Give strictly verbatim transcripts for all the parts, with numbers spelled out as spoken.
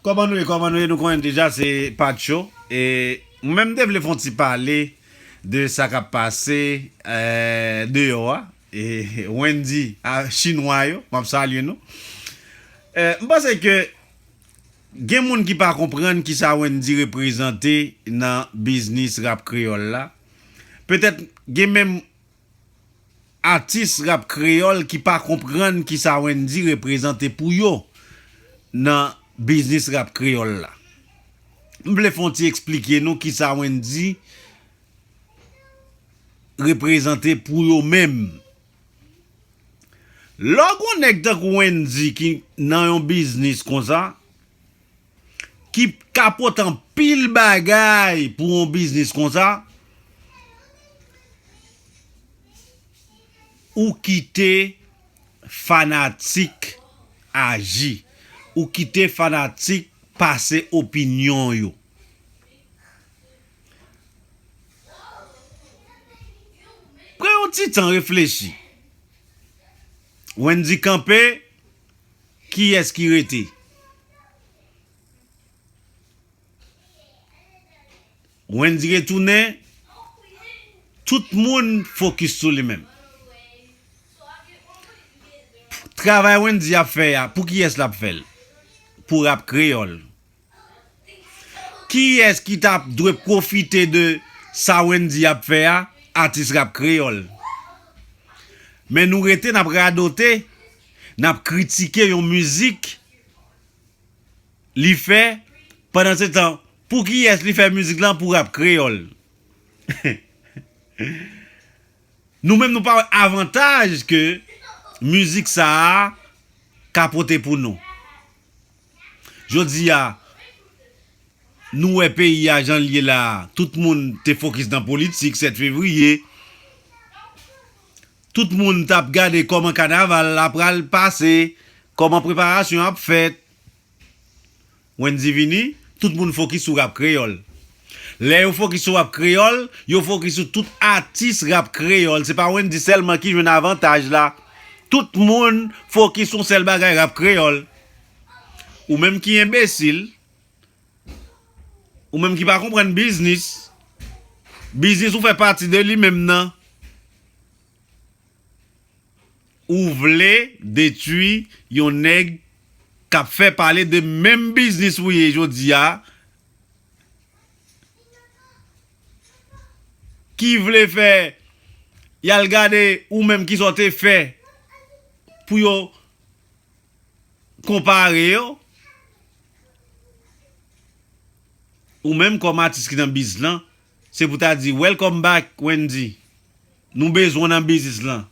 Kòman nou ye, kòman nou ye? Nou konnen deja se Patcho. E mwen menm m te vle fè yon ti pale de sa k ap pase, eh, deyò a. E Wendy, a, chinwa yo, m ap salye nou. Eh, m panse ke gen moun ki pa konprann kisa Wendy reprezante nan biznis rap kreyòl la. Petèt gen menm atis rap kreyòl ki pa konprann kisa Wendy reprezante pou yo nan biznis rap kreyòl la. M vle fè yon ti eksplike nou kisa Wendy reprezante pou yo menm. Lè w gon nèg tankou Wendy ki nan yon biznis konsa, ki ka pote anpil bagay pou yon biznis konsa, ou kite fanatik aji. Ou kite fanatik pase opinyon yo. Pran yon ti tan reflechi. Wendy kanpe, kiyès ki rete? Wendy retounen, tout moun fokis sou li menm. Travay Wendy ap fè a, pou kiyès l ap fè l? Pou rap kreyòl. Kiyès ki t ap dwe pwofite de sa Wendy ap fè a? Atis rap kreyòl. Men nou rete, n ap radote, n ap kritike yon mizik li fè, pandan se tan, pou kiyès li fè mizik lan? Pou rap kreyòl. Nou menm nou pa wè avantaj ke mizik sa a ka pote pou nou. Jodi a, nou wè peyi a jan l ye la a, tout moun te fokis nan politik, sèt fevriye. Tout moun t ap gade kòman kanaval la pral pase, kòman preparasyon ap fèt. Wendy vini, tout moun fokis sou rap kreyòl. Lè yo fokis sou rap kreyòl, yo fokis sou tout atis rap kreyòl. Se pa Wendy sèlman ki jwenn avantaj la. Tout moun fokis sou yon sèl bagay, rap kreyòl. Ou menm ki enbesil, ou menm ki pa konprann biznis, biznis ou fè pati de li menm nan. Ou vle detwi yon nèg k ap fè pale de menm biznis ou ye jodi a, ki vle fè y al gade ou menm kisa w te fè pou yo konpare yo. Ou menm kòm atis ki nan biz lan, se pou ta di, "Welcome back, Wendy. Nou bezwen w nan biznis lan."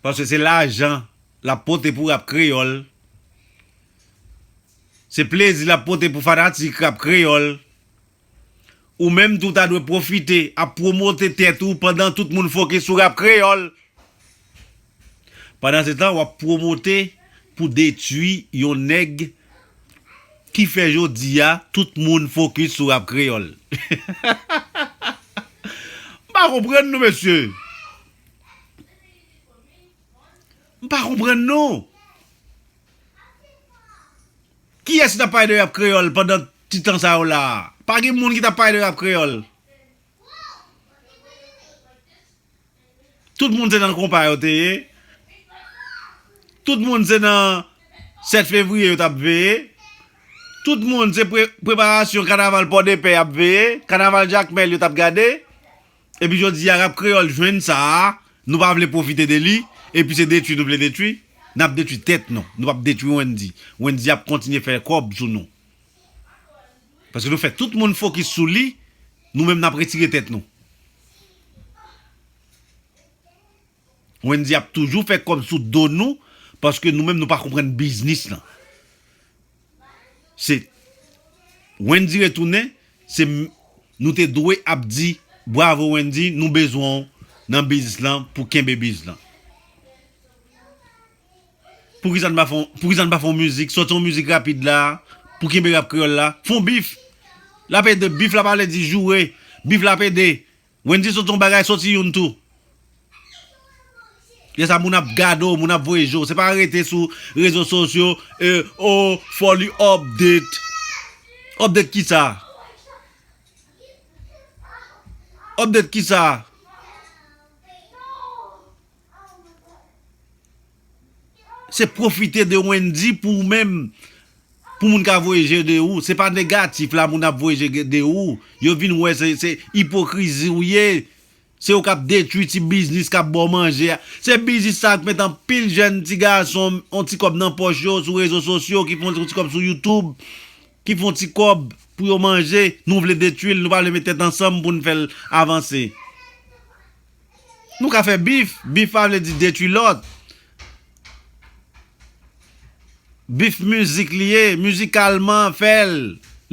Paske se lajan l ap pote pou rap kreyòl. Se plezi l ap pote pou fanatik rap kreyòl. Ou menm tou ta dwe pwofite ap pwomote tèt ou pandan tout moun fokis sou rap kreyòl. Pandan se tan, w ap pwomote pou detwi yon nèg ki fè jodi a tout moun fokis sou rap kreyòl. M pa konprann nou, mesye. M pa konprann nou. Kiyès ki t ap pale de rap kreyòl pandan ti tan sa yo la a? Pa gen moun ki t ap pale de rap kreyòl. Tout moun se nan konpa yo te ye. Tout moun se nan sèt fevriye yo t ap veye. Tout moun se pre-, preparasyon kanaval Pòdepè y ap veye. Kanaval Jakmèl yo t ap gade. Epi jodi a, rap kreyòl jwenn sa a, nou pa vle pwofite de li, epi se detwi nou vle detwi. N ap detwi tèt nou. Nou p ap detwi Wendy. Wendy ap kontinye fè kòb sou nou. Paske nou fè tout moun fokis sou li, nou menm n ap retire tèt nou. Wendy ap toujou fè kòb sou do nou, paske nou menm nou pa konprann biznis lan. Se Wendy retounen, se m-, nou te dwe ap di, "Bravo Wendy, nou bezwen w nan biznis lan pou kenbe biz lan." Poukisa n pa fè, poukisa n pa fè yon mizik, sòti yon mizik rapid la, pou kenbe rap kreyòl la, fè yon bif. L ap ede, bif la pa vle di joure, bif la ap ede. Wendy sòti yon bagay, sòti youn tou. Lè sa moun ap gade w, moun ap voye je w. Se pa rete sou rezo sosyo, e, o, fò li update. Update kisa? Update kisa? Se pwofite de Wendy pou ou menm, pou moun ka voye je de ou. Se pa negatif la moun ap voye je de ou. Yo vin wè se, se ipokrizi ou ye. Se ou k ap detwi ti biznis k ap ba w manje a. Se biznis sa k met anpil jèn ti gason, yon ti kòb nan pòch yo, sou rezo sosyo, ki fè yon ti kòb sou YouTube, ki fè yon ti kòb pou yo manje. Nou vle detwi l, nou pa vle met tèt ansanm pou n fè l avanse. Nou ka fè bif, bif pa vle di detwi lòt. Bif mizik li ye, mizikalman fè l,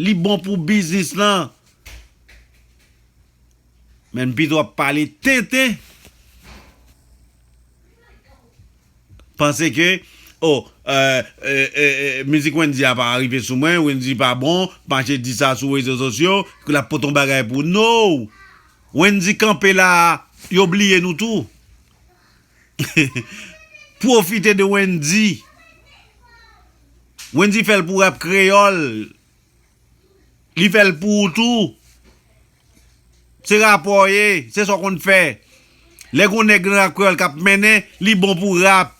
li bon pou biznis lan. Men pito ap pale tenten. Panse ke, oh, euh, euh, euh, euh, mizik Wendy a pa rive sou mwen, Wendy pa bon, mache di sa sou rezo sosyo, ke l ap pote yon bagay pou nou. Wendy kanpe la, yo bliye nou tou. Pwofite de Wendy. Wendy fè l pou rap kreyòl. Li fè l pou ou tou. Se rapè w ye, se sa w konn fè. Lè gon nèg nan rap kreyòl k ap mennen, li bon pou rap.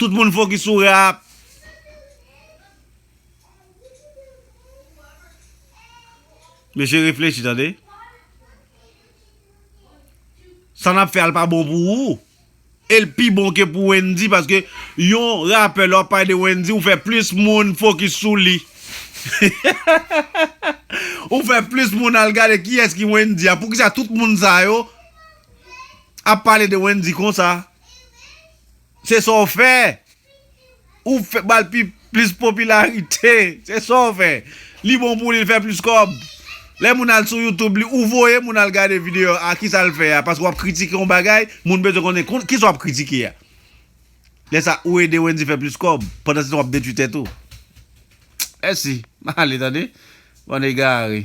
Tout moun fokis sou rap. Mesye, reflechi, tande. Sa n ap fè a l pa bon pou ou. E l pi bon ke pou Wendy, paske yon rapè, lè w ap pale de Wendy, ou fè plis moun fokis sou li. Ou fè plis moun al gade kiyès ki Wendy a. Poukisa tout moun sa yo ap pale de Wendy konsa? Se sa w fè. Ou fè ba l pi, plis popilarite. Se sa w fè. Li bon pou li, l fè plis kòb. Lè moun al sou YouTube li, ou voye moun al gade videyo a, kisa l fè a? Paske w ap kritike yon bagay, moun bezwen konnen kon, kisa w ap kritike a. Lè sa, ou ede Wendy fè plis kòb, pandan se tan w ap detwi tèt ou. Mèsi. M ale, tande. Bann egare.